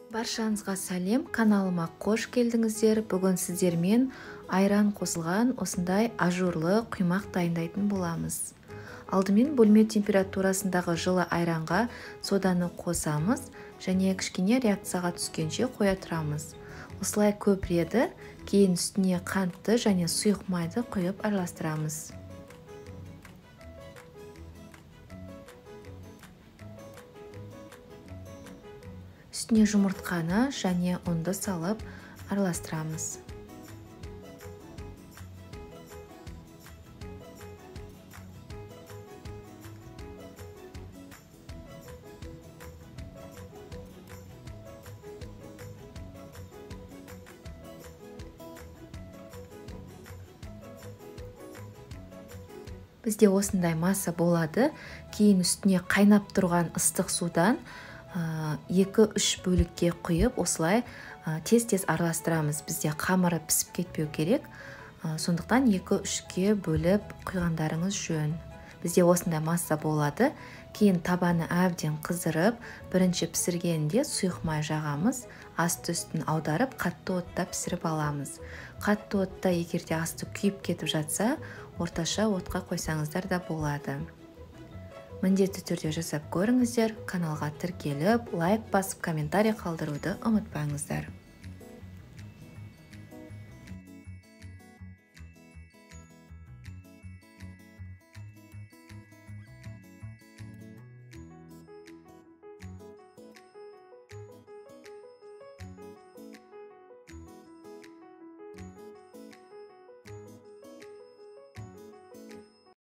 Баршаңызға сәлем, каналыма қош келдіңіздер. Бүгін сіздермен айран қосылған осындай ажурлы құймақ дайындайтын боламыз. Алдымен бөлме температурасындағы жылы айранға соданы қосамыз және кішкене реакцияға түскенше қоя тұрамыз. Осылай көпіреді, кейін үстіне қантты және сұйық майды құйып араластырамыз. Үстіне жұмыртқаны және ұнды салып араластырамыз. Бізде осындай масса болады. Кейін үстіне қайнап тұрған ыстық судан 2-3 бөлікке құйып, осылай тез-тез араластырамыз. Бізде қамыры пісіп кетпеу керек, сондықтан 2-3-ке бөліп құйғандарыңыз жөн. Бізде осындай масса болады. Кейін табаны әбден қыздырып, бірінші пісіргенде сұйық май жағамыз, асты үстін аударып, қатты отта пісіріп аламыз. Қатты отта егер де асты күйіп кетіп жатса, орташа отқа қойсаңыздар да болады. Міндетті түрде жасап көріңіздер, каналға тіркеліп, лайк басып, комментарий қалдыруды ұмытпаңыздар.